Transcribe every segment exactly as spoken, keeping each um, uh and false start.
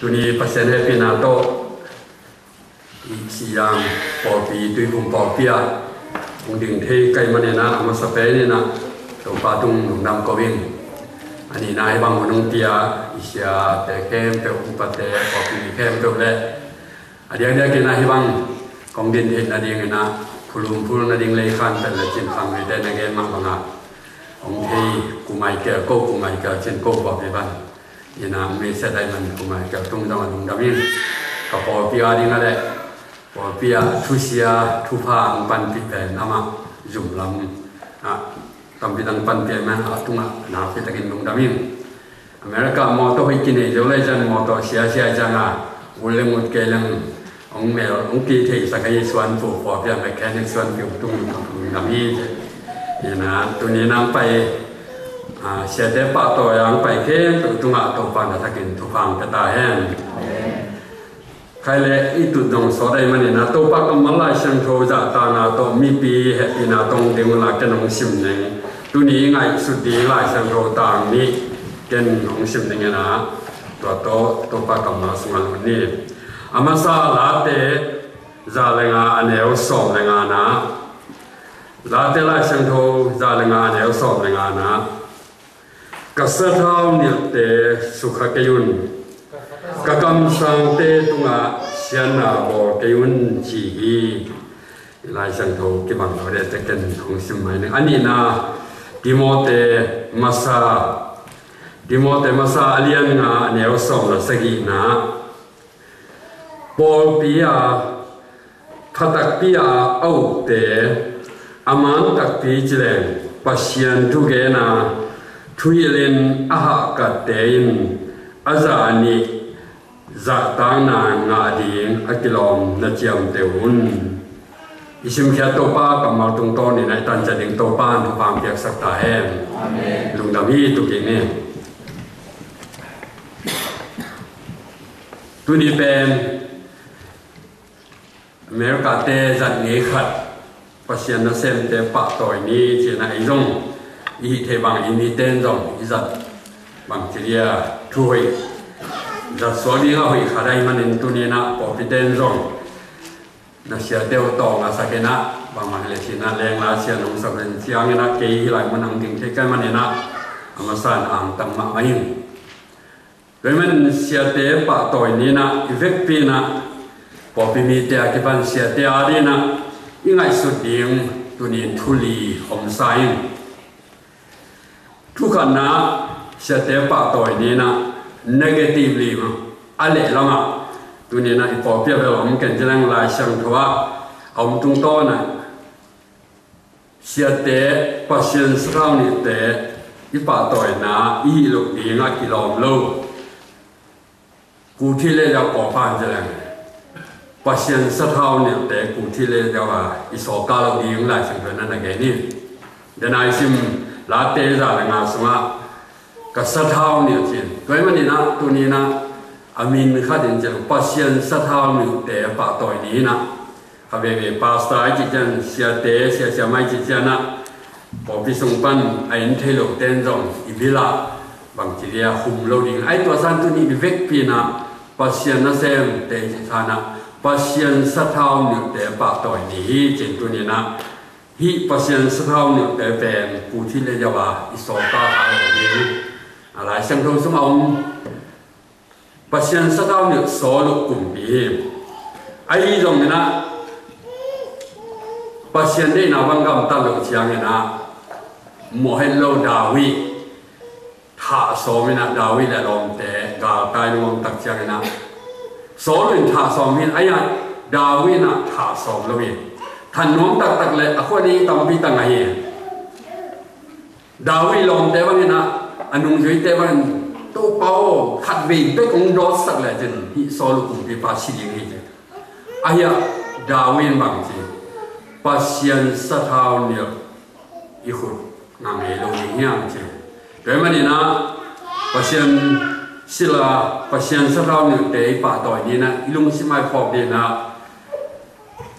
Tuni Pasian hehpina tôh, i Siam pôlpi, Tuipum pôlpi ah ung dĭng thei kai ma ni na, a ma sa pe ni na, Tôpa tung nung dăm kôwin. Ani na hi bang ung tia, i sia te khempeuh, ung pate pôlpi khempeuh leh, a diak diak ki na hi bang kông dĭng thei na ding na, phulum phul na ding lei khăn pe leh chin khăn wei te na gen ma bang a. Ung thei kŭ mai ke kô̆, kŭ mai ke chin kô̆ pôlpi bang. Ina mê sét dai man kŭ mai kơ tung dang a lung dam in. Kơ pôlpi a ding a lĕ, pôlpi a thu sia thu pha ang pan pi pen ama zum lam. A, tam pi dang pan pi man a tung a na pi takin lung dam in. America mô tô hoi kin e yo lai jan mô tô sia sia jan a. Ul leng ut ke leng. Ong mel, ong ki thei sa kai suan pu, pô pia mechanic suan pi tung tung na mi. Ina, tuni nang pai, a, sia te pah tô yang pai ke, tung tung a tô pang da tha kin tu pang ke ta hen. Khai le, i tu dong so dai mani na, tô pah kơ ma lai siang thô za ta na tô mi pi he pi na tong ding la ke nong sim neng. Tuni ngai sut di lai siang thô tang ni, ken nong sim neng na. Tô tô, tô pah kơ ma sung a lu ni. A ma sa Late, za le nga a neo sôm le nga na. Late lai siang thô za le nga a neo sôm le nga na. Kasa thao nil te sukha ke yun. Kakam sang te tunga sian na bol ke yun chi hi. Lai siang thô ki bang thô de te ken hong sim mai ne. Ani na Timôte masa. Timôte masa a lian nga a neo sôm la sagi na. Pôlpi a, phatakpi a, a uk te, a mang takpi chi leng, Pasian thu gen a, thu yilin a hah kat te in, a za ni, za tang na nga ding, a kilom na chiam te un. I sim khia Tôpa, kamal tung to ni na i tan cha ding Tôpa, thu pang piak sak ta hen. Amen. Lung dam hi tu ki ni. Tuni pen, America te zat ngei khat, Pasian nasem te pah tui ni, chi na i zong, i hih te bang i ni ten zong, i zat, bang chi lia, thu hoi, zat sua ni la hoi kha dai manin tuni na, pôlpi ten zong, na sia teo tong a sa ke na, bang ma le chi na leng la sia nong sa ben sia nge na, ke hi lai mun ang ting te kai manin na, a ma san ang tam ma ma in. Tuai man sia te pah tui ni na, i vekpi na, pôlpi mi te a kipan sia te a di na, i ngai sut ding, tuni thu li hom sa in. Thu khan na, sia te pah tui ni na, negatively ma, a le lama, tuni na, i pôlpi a bel hom ken chi leng lai siang thua, a hom tung to na, Sia te, Pasian sa thao ni te, i pah tui na, i hih luk ding a kilom lo. Ku thi le yau kô pan je leng. Pasian sa thao ni te, ku thi le yau a, i so ka lo ding lai sang thoi na na ge ni. De na i sim, Late za le nga sung a, Kasa thao ni chin. Tuai manin na, tuni na, a min kha din chin, Pasian sa thao ni te, pah tui ni na. Kha bebe pastor ai chi chan, sia te, sia sia mai chi chan na. Pôlpi sung pan, a in thei lo ten zong, i bila. Bang chi lia hum lo ding. Ai tua san tuni i vekpi na, Pasian nasem te chi chan na. Pasian sa thao ni te, pah tui ni hi, chin tuni na. Hih Pasian sa thao ni te pen, ku thi le yau a, i so ka ha lo ding. A lai sang thong sung a ung. Pasian sa thao ni so lo kumpi. Ai zong na, Pasian de na bang gam ta lo chiang na, mo het lo Dawi. Thah sôm in na Dawi le lom te, gal tai lom tak chiang in na. Sôl in thah sôm in, ai ya, Dawi na thah sôm lo in. Thah nuam tak tak le, a khuan i tam pi tang a hi. Dawi lom te bang in na, a nung yui te bang, tô pao, khat vei bek ung dot sak le jin, hi Sôl kumpi pa si ding hi jin. Ai ya, Dawi bang jin. Pasian sa thao ni, i khut. Nang e lo ni hiam chi. Tuai manin na, Pasian sila, Pasian sa thao ni te i pah tui ni na, i lung sim ai phok di na.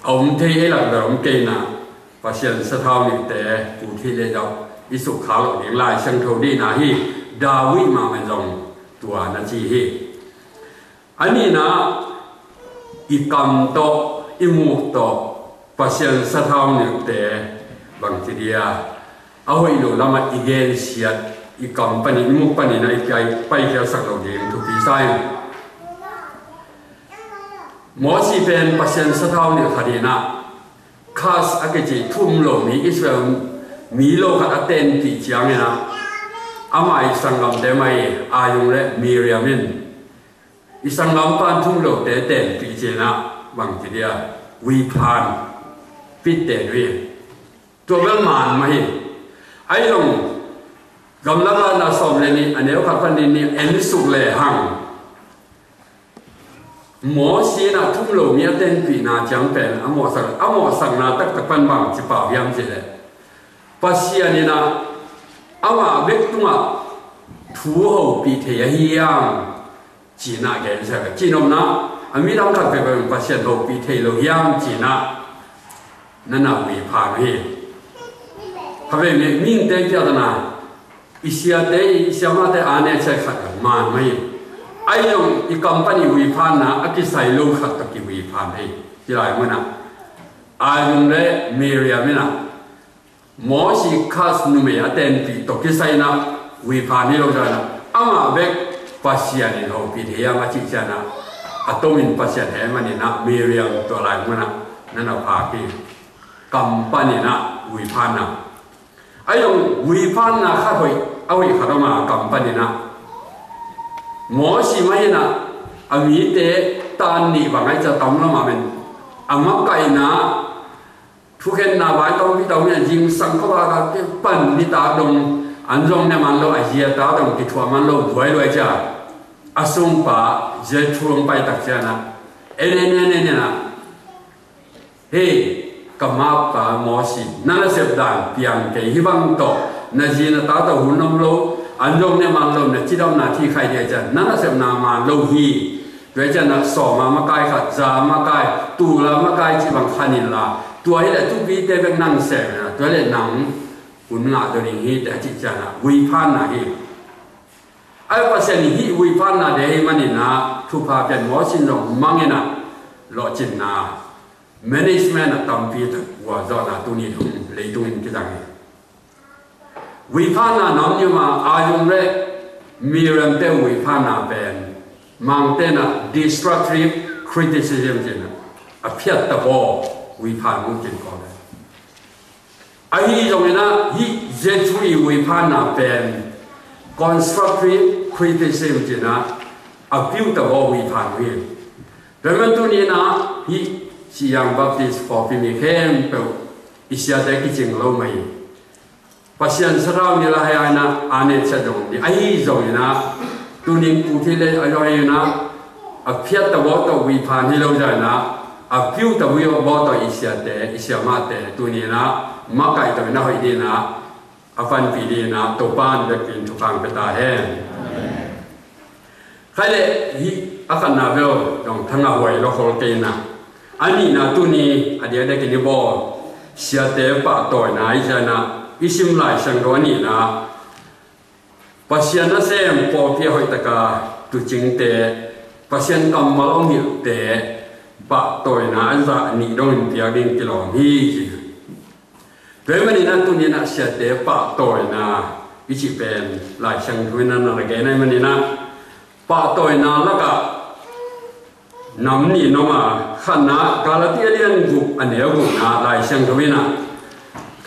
A um thei e lak da um kei na, Pasian sa thao ni te, ku thi le dau, i suk kha lo ding lai sang thô di na hi, Dawi ma man zong, tua na chi hi. A nihna, i kam tôk, i muk tôk, Pasian sathau nyilte, bang ci dia, a hoih lo lam a i gensiat, i kam panin, i muk panin a i pai, paikiasak lo ding, thupi sai. Môsi pen Pasian sathau nyi kha nihna, khas a kici thum lo mi, Israel mi lo khat a tenpi ciang nihna, ama i sanggamte mai, Aron leh Miriam in. I sanggampa thum lote tenpi ci nihna, bang ci dia, wiphan, pit ten wi. Tua bel man ma hi. Ai long, Gamla Kha na sawm leh nyi, a neu khat panin nyi, en suk lehang. Môsi nihna thum lo mi a tenpina ciang pen, a mawhsak, a mawhsakna taktak pan bang ci pau hiam ci leh, Pasian nihna, ama bek tung a, thu hôpi thei a hiam, ci nihna gensiat ka ci nopna, a mi dang khat pek pek Pasian hôpi thei lo hiam ci nihna, nihna wiphan hi. Kha pek mi, mingte kia ta na, i siate, i sia mate a ne sai khat man ma hi. Ai long i kam panin wiphanna, a kisai lo khat ta ki wiphan hi. Ci lai muna. Aron leh Miriam nihna. Môsi khas numei a tenpi tôk kisai nihna, wiphan hi lo zana. Ama bek Pasian in hôpi thei a ma ci zana. A tomin Pasian he ma nihna Miriam tua lai muna. Nihna pha ki. Kam panin nihna wiphanna. Ai long wiphanna kha hoih, a hoih kha dong a kam panin nihna. Môsi ma hi nihna, a mite tan ni bang ai ca tam la ma men. A makaihna, Thukhenna bai tong pi tong ne jing sang kho ba ka ke pan ni ta dong, an jong ne man lo a jia ta dong ki thua man lo buai lo ai cha. A sung pa je thung pai tak cha na. E ne ne ne ne na. He, ka ma pa Môsi, na na sep dan piang ke hi bang to, na ji na ta to hun nom lo, an jong ne man lo, na chi dam na thi khai de cha, na na sep na man lo hi. Tua i ciang na sawma makai khat, za makai, tula makai ci bang khan in la. Tua hi leh tupite bek nang sem na, tua leh nang kun ngă dua ning hi te ci ciang na, wiphan na hi. Ai Pasian hi wiphan na de hi manin na, thupha pian Môsi dong mang in na, lo cin na. Management na tampi ta wa zo na tuni dong, lei tung in ki dang hi. Wiphan na nôm ñu ma a yung re, Miriam te wiphan na pen, mang te na destructive criticism cin na, a phiat ta bo, wiphan mu cin ko le. A hi yung na, hi Jethro wiphan na pen, constructive criticism cin na, a piu ta bo wiphan wi. Tua man tuni na, hi Siang Baptist pô pi mi khempeuh, i sia te ki cing lo mai. Pasian sathau ni la hai ai na, a ne cha dong ni, a hi dong ni na, tu ning ku thi le a dong ni na, a phiat ta bo to wiphan hi lo dai na, a piu ta bo to i sia te, i sia ma te, tu ni na, ma kai ta na hoi ni na, a pan pi ni na, to pan be pin to pan pe ta hen. Khai le, hi, a khan na veo, dong thang a huai lo hol ke na. A ni na tu ni, a dia de ke ni bo, sia te pa toi na, i sa na, i sim lai sang do a ni na. Pasian na sem pô pia hoi ta ka, tu cing te, Pasian kam ma lo ngil te, pa toi na, a za ni dong in pia ding ki lo hi ki. Tua i manin na tu ni na sia te pa toi na i ci pen lai sang tu na na la ke na i manin na pa toi na la ka nam ni no ma khan na Galati a lian guk a neu guk na lai sang tu na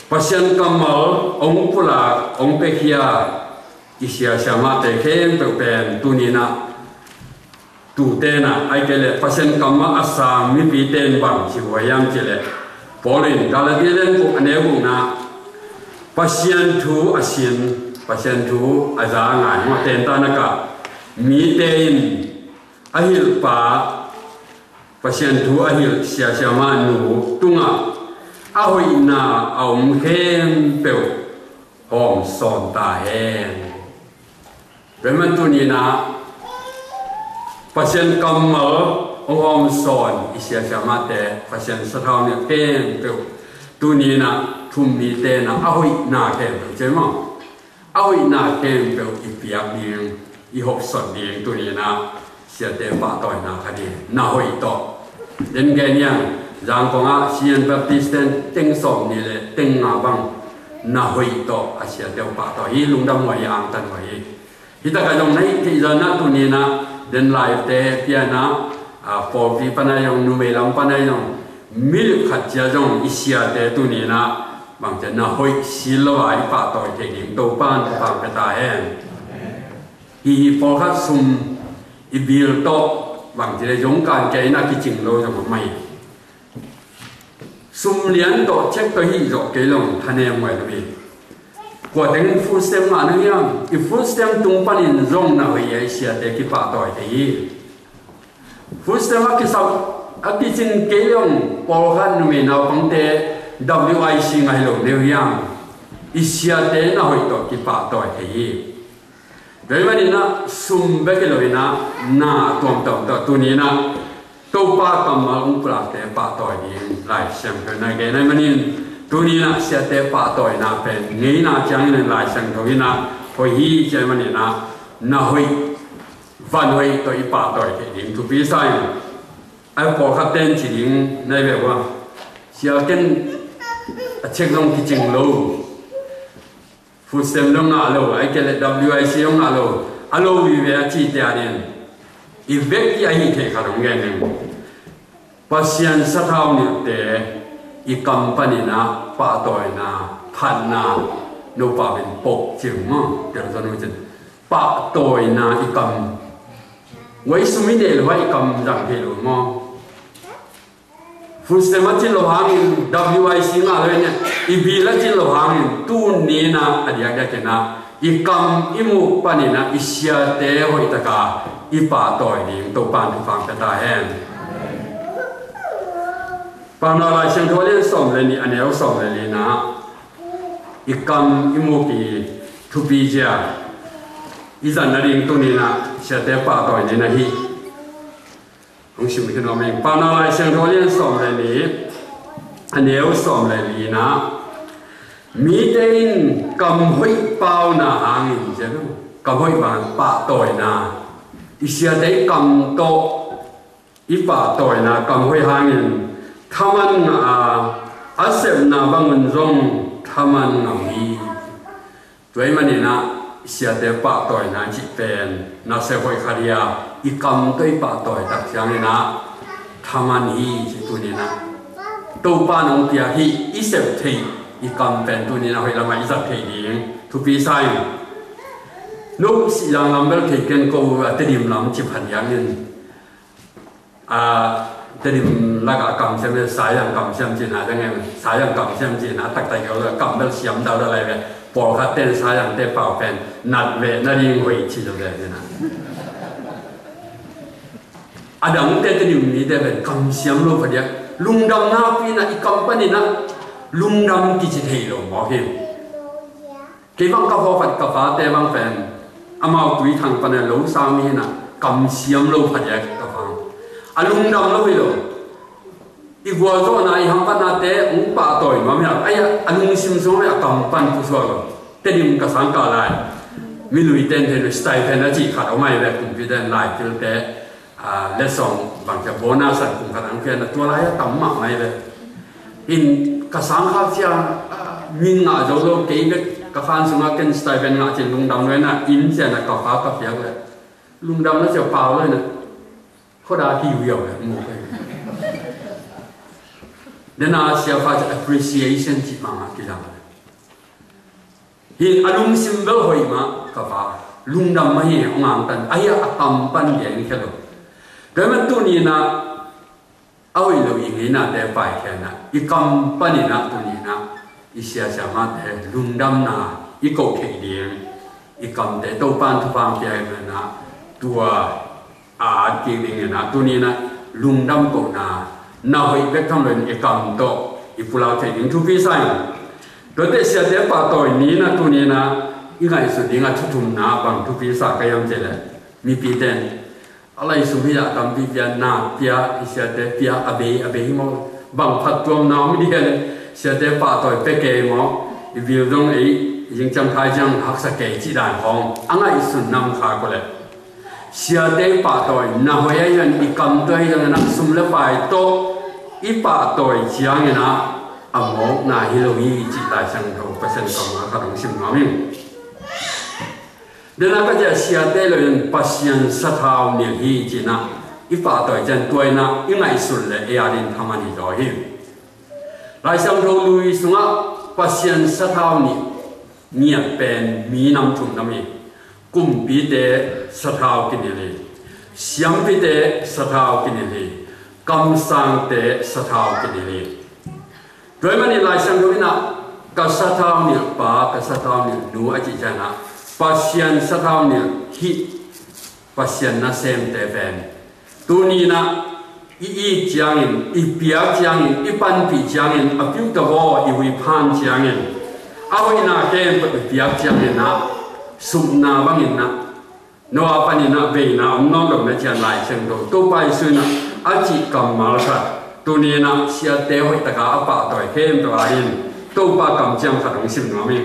Pasian kammal ong pula ong pe hia i sia sia ma te khempeuh pen tu ni na Tute na, ai ke le, Pasian kammal a sang mipiten bang ci wa yam ci le. Pôl in Galati leng ku a neu guk na, Pasian thu a sin, Pasian thu a za ngai, ma ten ta na ka, mite in, a hil pa, Pasian thu a hil sia sia ma nu, tung a, a hoih na, a om khempeuh, hom son ta hen. Tua i man tu ni na, Pasian kammal, ong hom son, i sia sia ma te, Pasian sathau ni khempeuh, tu ni na, thum mite na, a hoih na khempeuh, ce ma. A hoih na khempeuh, i piak ding, i hop son ding, tu ni na. Siate pahtawi na kha di, na hoih to. Dên gen yang, Zangkong ah Sian Baptist ten teng sawmni leh teng nga bang, na hoih to a siate pahtawi, lŭng dam hoih, ang tan hoih. Hita ka dong nai, ti zan na tuni na, dên lai te pia na, a, pawlpi pan a yong, numei lam pan a yong, mi lŭk khat cia dong, i siate tuni na, bang cia na hoih, si lo a i pahtawi te ding, to pan, to pan pe ta hen. Hi hi pawlkhat sum i bil to, bang cia dong kan ke na ki cing lo dong mai. Sum lian to, check to hi dong ke long, tha ne mai lo bi. Kua teng food stamp ma na hiam, i food stamp tung panin dong na hoih a i siate ki pahtawi te hi. Food stamp a ki sau, a ki cing ke long, pawlkhat numei nau pang te, W I C ngai lo ne hiam. I siate na hoih to ki pahtawi te hi. Doi mani na sum bek i lo i na, na tuam tuam to tuni na. Topa kammal ung pulak te pahtawi ding, Lai Siangtho na ge nai mani, tuni na siate pahtawi na pen, ngei na ciang i Lai Siangtho i na, hoih hi ciang mani na, na hoih, van hoih to i pahtawi te ding, thupi sai. Ai pawlkhat ten ci ding, nai be wa. Sia ken, a check dong ki cing lo. Food stamp dong ngă lo, ai ke leh W I C dong ngă lo, a lo wih wih a ci te a nen. I wek i a hi te ka dong gen nen. Pasian sa thao ni te, i kam pani na, pahtawi na, phat na, no pa ben pok cing mo, te lo sa no cing. Pahtawi na i kam. Wai sum i ne lo, wai i kam dang te lo mo. Food stamp a cin lo hangin, W I C ngă lo ne, i bil a cin lo hangin, tuni na a diak diak kena, i kam i muk pani na, i siate hoih taka, i pahtawi ding, Topan tu pang peta hen. Pang na Lai Siangtho lien sawm le ni, a neu sawm le ni na, i kam i muk i thupi jia, i zan na ding tuni na, siate pahtawi ni na hi. Hong sim khin wa meng. Pang na Lai Siangtho lien sawm le ni, a neu sawm le ni na. Mite in kam hoih pao na hangin, jia no. Kam hoih pao, pahtawi na. I siate i kam to, i pahtawi na, kam hoih hangin. Thaman ngă a, a sepna bang un zong, thaman ngă hi. Tua i mani na, siate pahtawi na ci pen, na se hoih kha ria, i kam to i pahtawi tak siang ni na, thaman hi ci tuni na. Topa nong pia hi, i sep thei, i kam pen tuni na hoih lama i zat thei ding, thupi sai. Nuk si yang lam bel thei ken ko, a Tedim lam ci phan yang nin. A, Tedim lak a kam siam, sa yang kam siam ci na, jang e, sa yang kam siam ci na, tak tak yo kam bel siam dau da lai be. Pawlkhat ten sa yang te pau pen, nat be, na ring hoi ci lo be ci na. A dang te Tedim ni te be, kam siam lo pha dia. Lungdam na pi na, i kam pani na, lungdam ki ci thei lo, mawk him. Kei bang ka hô phat ka pha te bang pen. Amau tui thang pan lo sa mi na kam siam lo pha dia ka pha. A lungdam lo hi lo. I gua zo na i ham pan na te ung pahtawi ma mi a. Ai a lungsim so mi a kam pan pu sua lo. Tedim ka sang ka lai. Mi lui ten te lui stipend a ci khat o mai ve kum pi ten lai pil te. A, lessong bang ca bonus a kum kha nang pia na tua lai a tam mah mai le. In ka sang kha cia, a, min ngă zo lo kei bek ka fan sung a ken stipend ngă cin lungdam lo na in cia na ka fa ka pia le. Lungdam lo cia pau lo na. Kho da ki yu yau le mo ke. Dena cia fa cia appreciation ci ma ngă ki dam. Hin a lungsim bel hoih ma ka pha. Lungdam ma hi ong ang tan. A hi a kam pan ge ni khe lo. Doi ma tuni na a hoih lo i ngi na te pai khe na. I kam pani na tuni na. I sia sia ma te lungdam na. I ko khe ding. I kam te Topan Topan pia na. Tua. A, a ki ding na, tuni na, lungdam ko na, na hoih bek tham lo i kam to, i pulak thei ding thupi sai. Tua te siate pahtawi ni na, tuni na, i ngaisu ding a thuthum na, bang thupi sa ka yam ce le, mi pi ten. A lai su mi ya kam pi pia na, pia, i siate pia, a be, a be hi mo, bang phat tuam na, mi di hen, siate pahtawi pe ke mo, i bil dong ei, i jing chang khai jang, hak sa ke ci dan hong, a ngaisu nam kha ko le. Siate pahtawi na hoi a yan i kam tui yan na sum le pai to i pahtawi chiang na a mok na hilo hi chi tai sang to pasen kam a ka dong sim na mi. Dena ka ja siate lo yan pasen sa thao ni hi chi na i pahtawi jan tui na i ngai sul le e a din thaman hi to hi. Lai sang to lui sung a pasen sa thao ni Ngiat pen mi năm thŭn năm ih. Kŭmpite sa thao kơnil ih. Siampite sa thao kơnil ih. Kamsangte sa thao kơnil ih. Doi mani lai sang doi na ka sa thao nil pa, ka sa thao nil nu a ci jana. Pasian sa thao nil hi. Pasian na sem te pen. Tuni na i i chiang in, i piak chiang in, i panpi chiang in, a piu ta vo i hui pan chiang in. A hui na kem pa i piak chiang in na, sum na bang in na. No a pan in na bei na, um non lo na chiang lai chiang do. To pai su na, a chi kam mal sa. Tuni na, sia te hui ta ka a pa toi kem to a in. To pa kam chiang ka dong sim no mi.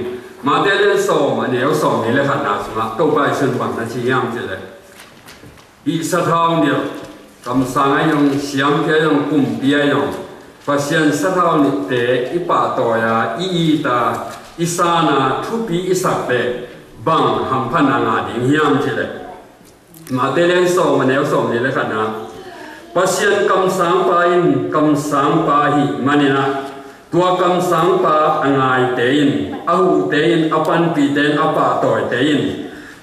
Ma te len so, ma ne so, mi le ka na su na. To pai su bang na chi yam chi le. I sa thao nil, kamsang a yong, siampi a yong, kŭmpi a yong. Pasian sa thao nil te, i pa to ya, i i ta, i sa na, thupi i sak te, bang, ham pan a nga ding hiam chi le. Ma te len so, ma neo so, mi le ka na. Pasian kamsang pa in, kamsang pa hi, mani na. Tua kamsang pa a ngai te in, a hu te in, a panpi te in, a pa toi te in.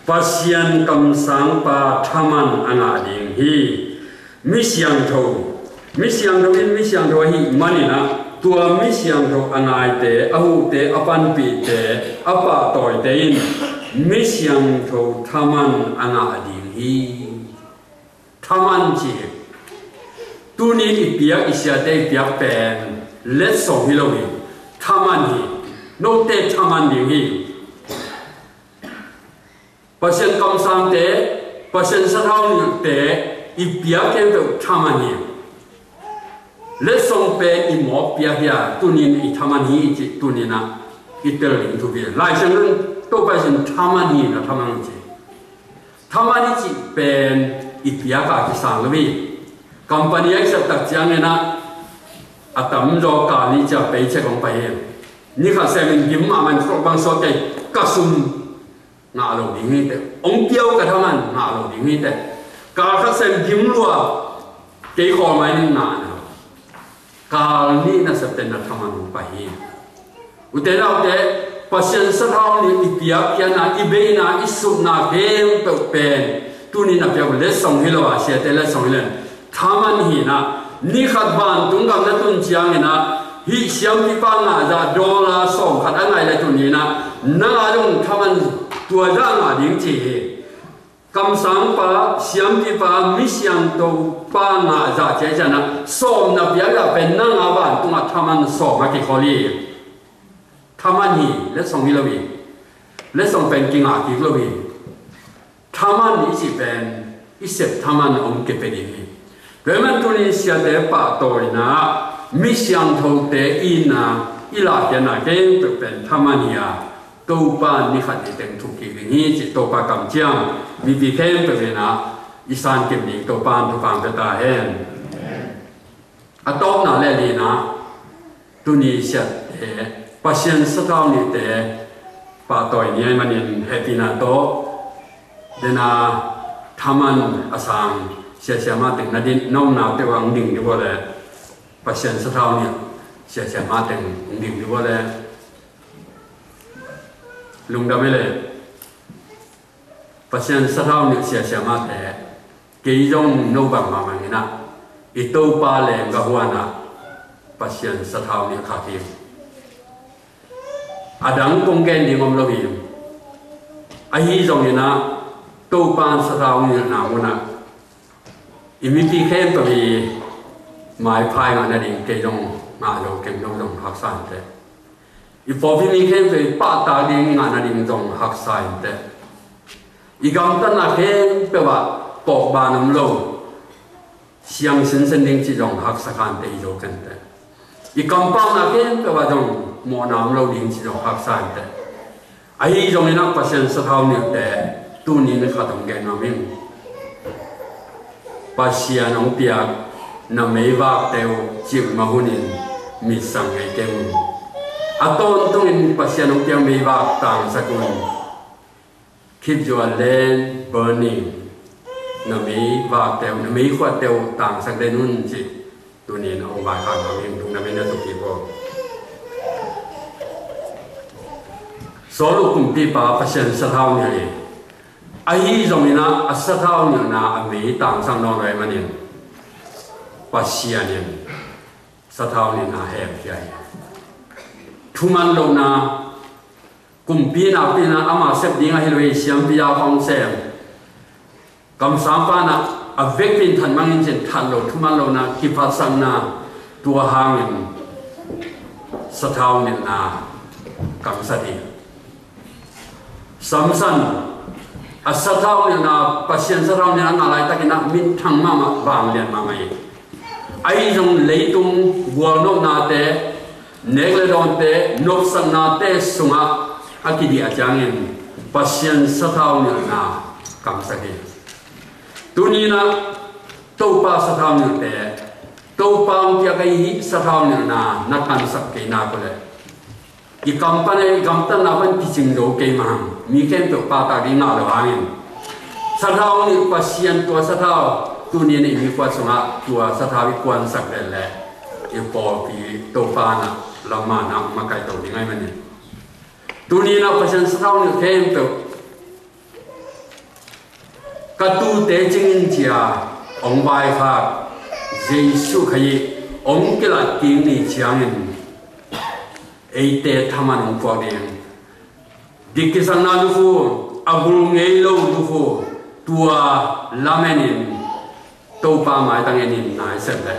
Pasian kamsang pa thaman a nga ding hi. Mi siang tho. Mi siang tho in, mi siang tho hi mani na. Tua mi siang tho a ngai te, a hu te, a panpi te, a pa toi te in. Mi siang tho thaman a nga ding hi. Thaman chi. Tuni i piak i siate i piak pen. Let song hi lo hi. Thaman hi. No te thaman ding hi. Pasian kamsang te, Pasian sa thao nil te, i piak ken pe thaman hi. Let song pe i mo piak ya, tuni i thaman hi chi, tuni na, i tel ling tu pi. Lai sang nun, to Pasian thaman hi na thaman chi. Thaman hi chi pen i piak a ki sang lo mi. Company a i sa tak chiang e na, a tam jo ka ni cha pe che kong pa he. Ni ka se min gim ma man so bang so te, ka sum nga lo ding hi te. Ong piau ka thaman nga lo ding hi te. Ka ka se gim lua, ke ko mai ni nga na. Kal ni na sa pen na thaman pa hi. Ute na ute, Pasian sa thao ni i piak ya na, i bei na, i sum na, kem pe pen. Tuni na piak le song hi lo a, siate le song hi le. Thaman hi na, ni khat ban tung gam na tun chiang hi na, hi siam pi pa nga za dollar song khat a ngai le tuni na, na nga dong thaman tua za nga ding chi hi. Kamsang pa, siampi pa, mi siangto pa ngă zah che zah na, sawm na piak zah pen na ngă van tung a thaman sawm a kikol i. Thaman hi, letsong hi lo i. Letsong pen kingă kik lo i. Thaman i ci pen, i sep thaman ong kepedi hi. Beuh man tuni siate pah tui na, mi siangtote i na, i lah ke na keng peuh pen thaman hi a. Topa ni khat i teng thuk kik ding hi ci Topa kam ciang, mi pi keng peuh na, i san kim ding Topa thupang peuh ta hen. A tawp na le li na, tuni siate, Pasian sathau nite, pah tui ni ai manin happy na to, dena thaman a sang, sia sia ma teng na din, nong na te wang ding di bo le, Pasian sathau ni, sia sia ma teng ding di bo le, lungdam le, Pasian sathau ni sia sia ma te, kei zong no bang ma ma ni na. I Topa le nga hua na. Pasian sathau ni kha ki. A dang kong gen di ngom lo hi. A hi zong ni na. Topa sathau ni na mu na. I mi pi khem pa mi mai phai nga na ding kei zong nga lo kem no zong hak san te. I pô pi mi khem peuh i pah ta ding ngă na ding zong hak sa in te. I gam ta na khem peuh wa pok ba nam lo. Siang sen sen ding ci zong hak sa kan te i zo ken te. I kam pang na khem peuh wa zong mo nam lo ding ci zong hak sa in te. A hi zong i na Pasian sathau ni te. Tuni ni kha tong gen na ming. Pasian ong piak na mei vak teu cik mahun in mit sang ngei keng. A ton tung in Pasian ong piak mei vak tang sa kun. Keep your lamp burning. Na mei vak teu, na mei khuat teu tang sa den un cik. Tunin ong vai khan ma ming tung na mei na tuki ko. Sôlu kumpipa Pasian sathau ni. Ahi zong ina a sathau nilna a mei tang sang naw loi manin. Pasian in sathau nilna hem kiai. Thuman lona kumpi na pina ama sep ding ahi loi siam pia kong sem. Kam sang pana a vek pin than mangin cin than lo thuman lona kipat sang na tua hangin sathau nilna kam sa di. Samson a sathau nilna, Pasian sathau nilna a ngah lai takin a min thang mama vang lian mama i. Ahi zong leitung gual nopnate, nek le dawnte, nopsaknate sunga a kidiah ciangin Pasian sathau nilna kam sa ki. Tunina Topa sathau nilte, Topa ong kiak ahi sathau nilna na kam sa kei na kule. I kam pan e, i kam tan na pan kicing do kei mahang. Mi ken to pa ta di na lo hangin. Sathau nil Pasian tua sathau. Tunina i mi kuat sunga tua sathau i kuan sak lele. I pô pi Topa na lama na ma kai to di ngai manin. Tunina Pasian sathau nil ken to. Katu te cingin cia ong bai khak Jesu khai ong kilat king ni ciangin. Ei te thaman ong puak ding. Dik kisang na lufu, a bul ngei lo lufu, tua lamenin, Topa mai tang enin nai sep le.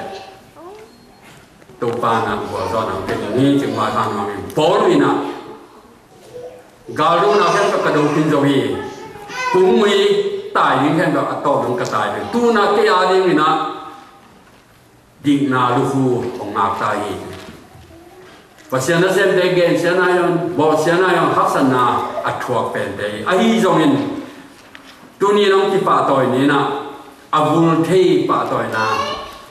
Topa na bua zon ang te ni cing bai khang nong in. Paul ina. Garu na khen ka kado kin zo hi. Kung mui tai ning khen ka ato nong ka tai. Tu na ke a ding ina. Dik na lufu ong ngak tai. Pasian na sem te gen sian na yon, bo sian na yon haksan na a thuak pen te. Ahi zongin. Tuni nong kipah toi ni na. A bul thei pah toi na.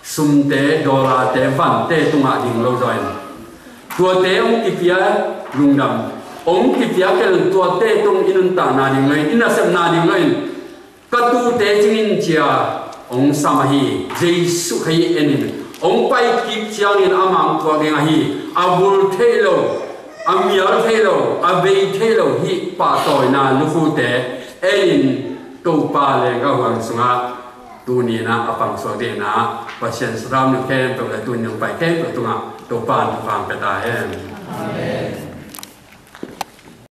Sum te, dollar te, van te, tunga ding lo zoi. Tua te ong kipia lungdam. Ong kipia kel tua te tung inun ta na ding lo in, ina sem na ding lo in. Katu te cingin cia ong sama hi, Jesu khai enin. Ong pai kip ciangin amang tua ding ahi. A bul thei lo, a mial thei lo, a bei thei lo hi pah toi na lufu te enin Topa le ga huang sunga. Tuni na a pang so de na, Pasian sram nu kem to le tuni nong pai kem to tunga, Topa nu pang peta hem. Amen.